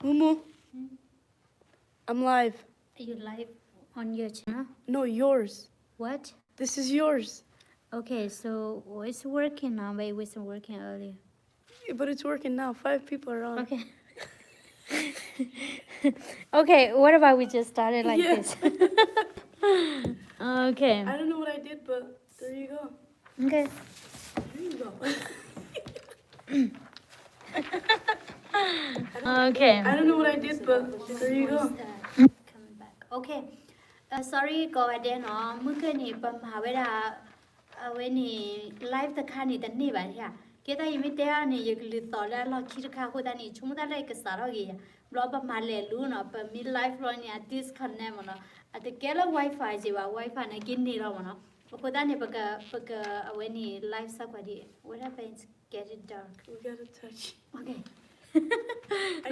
Mumu, I'm live. You live on your channel? No, yours. What? This is yours. Okay, so it's working now, but it wasn't working earlier. Yeah, but it's working now. Five people are on. Okay. Okay, what about we just started like this? Okay. I don't know what I did, but there you go. Okay. There you go. Okay. I don't know what I did, but there you go. Okay. Sorry ကိးဂၤဒဲးနီၤ, မုၢ်ကၢၢ်န့ၣ် ပမၤဝဲဒၣ် အဝဲန့ၣ် live တခါန့ၣ်တန့ၢ်ဘၣ်ဧါ. ကဲသးယမ့ၢ်တဲအီၤန့ၣ် ယကလုၢ်သီၣ်လၢအလီၢ်ခံတခါအဃိသတးန့ၣ် ဆိကမိၣ်သးလၢကစးထီၣ်ဂ့ၤယၤ. ဘျီပမၤလဲၤလူၤနီၤ, ပမ့ၢ် live ဘျီန့ၣ် အ disconnect မ့ၢ်နီၤ, အတကဲလၢ Wi-Fi က့ၤဘၣ်, Wi-Fi န့ၣ်က့ၤန့ၢ်လီၤမ့ၢ်နီၤ. အဃိသတးန့ၣ် ပက ပက အဝဲန့ၣ် live စးကွၢ်ဒံး, what happens getting dark? We gotta touch. Okay.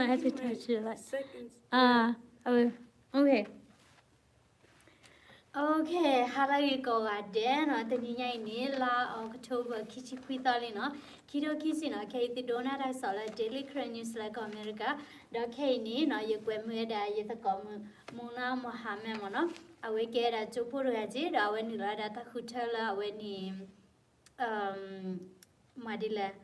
I have to touch it like seconds. Okay. Okay, ဟါလၢအဂ့ၤကိးဂၤဒဲးနီၤ, တနံၤညါအံၤန့ၣ် လါ October ခံဆံခွံသီလံနီၤ, ခံထိခံဆံနီၤ, ခဲအံၤသုဒိကနၣ်တၢ်ကစီၣ်လၢ Daily Karen News လၢကီၢ်အမဲရကၤ, ဒီးခဲအံၤန့ၣ်နီၤ ယကွဲမုာ်ဝဲဒၣ်ယသကိးမုၣ် Mona Mohammed မ့ၢ်နီၤ, အဝဲကဲဝဲဒၣ်ကၠိဖိတဂၤက့ၤ, ဒီးအဝဲနုာ်လီၤဝဲဒၣ်တၢ်ဃုထၢလၢအဝဲန့ၣ် မၤဒ်လဲၣ်,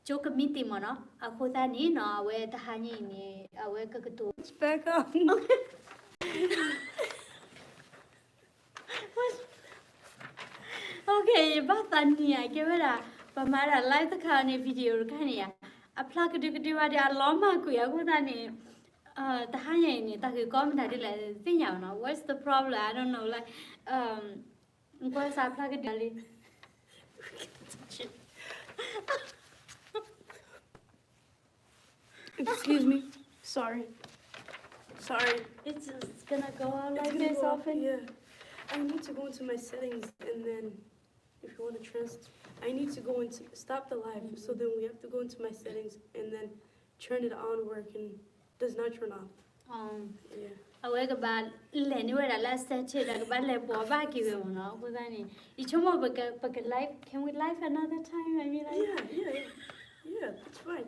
ကၠိကမံးတံာ်မ့ၢ်နီၤ, အဃိသတးန့ၣ်နီၤ အဝဲတဟါညါအံၤန့ၣ် အဝဲကကတိၤ It's back on. Okay, ယဘၣ်သးနံၤဧါ, ကဲဝဲဒၣ် ပမၤဒၣ် live တခါန့ၣ် video တခါန့ၣ်ဧါ, အဖျါကဒုကဒုဘၣ်ဒီး အလီၤမၢ်ကွံာ်အဃိသတးန့ၣ် တဟါညါအံၤန့ၣ် တၢ်ဂ့ၢ်ကီမတၤဒ်လဲၣ်သ့ၣ်ညါဘၣ်နီၤ, what's the problem, I don't know, like, ကွၢ်စၢ်ဖျါကဒုလံ Excuse me. Sorry. Sorry. It's just gonna go out like this often? Yeah. I need to go into my settings and then, if you want to trans, I need to go into, stop the live. So then we have to go into my settings and then turn it on where it can, does not turn off. အဝဲကဘၣ်လဲၤန့ၢ်ဝဲဒၣ်လၢ setting ဒီးကဘၣ်လဲၤပိာ်ဘၣ်က့ၤဝဲမ့ၢ်နီၤ, အဃိသတးန့ၣ် ယဆိကမိၣ်ပက ပက live, can we live another time? I mean, like, yeah, yeah, yeah, that's fine.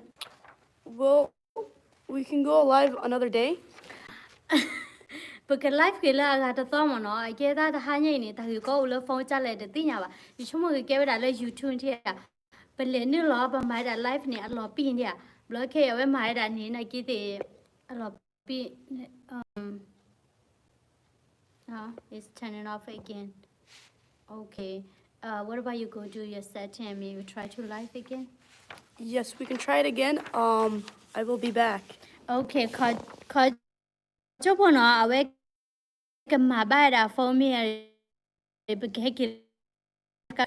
Well, we can go live another day. ပက live က့ၤလၢအဂၤတသီမ့ၢ်နီၤ, အကဲသးတဟါညါအံၤန့ၣ် တၢ်ဂ့ၢ်ကီအိၣ်လၢ phone ကလဲၣ်တသ့ၣ်ညါဘၣ်, ယဆိကမိၣ်ကကဲဝဲဒၣ်လၢ YouTube ထံၣ်ဧါ, ပလဲၤနုာ်လီၤ ပမၤဝဲဒၣ် live န့ၣ် အလီၤပံာ်ဒံးဧါ, ဘျီခဲအံၤအဝဲမၤဝဲဒၣ်န့ၣ် နာ်က့သ့ၣ် အလီၤပံာ် Oh, it's turning off again. Okay. Uh, what about you go do your setting and maybe try to live again? Yes, we can try it again. Um, I will be back. Okay, ခီ ခီကၠိဖိနီၤ, အဝဲကမၤဘၣ်ဝဲဒၣ် phone မ့ၢ် ပကဟဲက့ၤ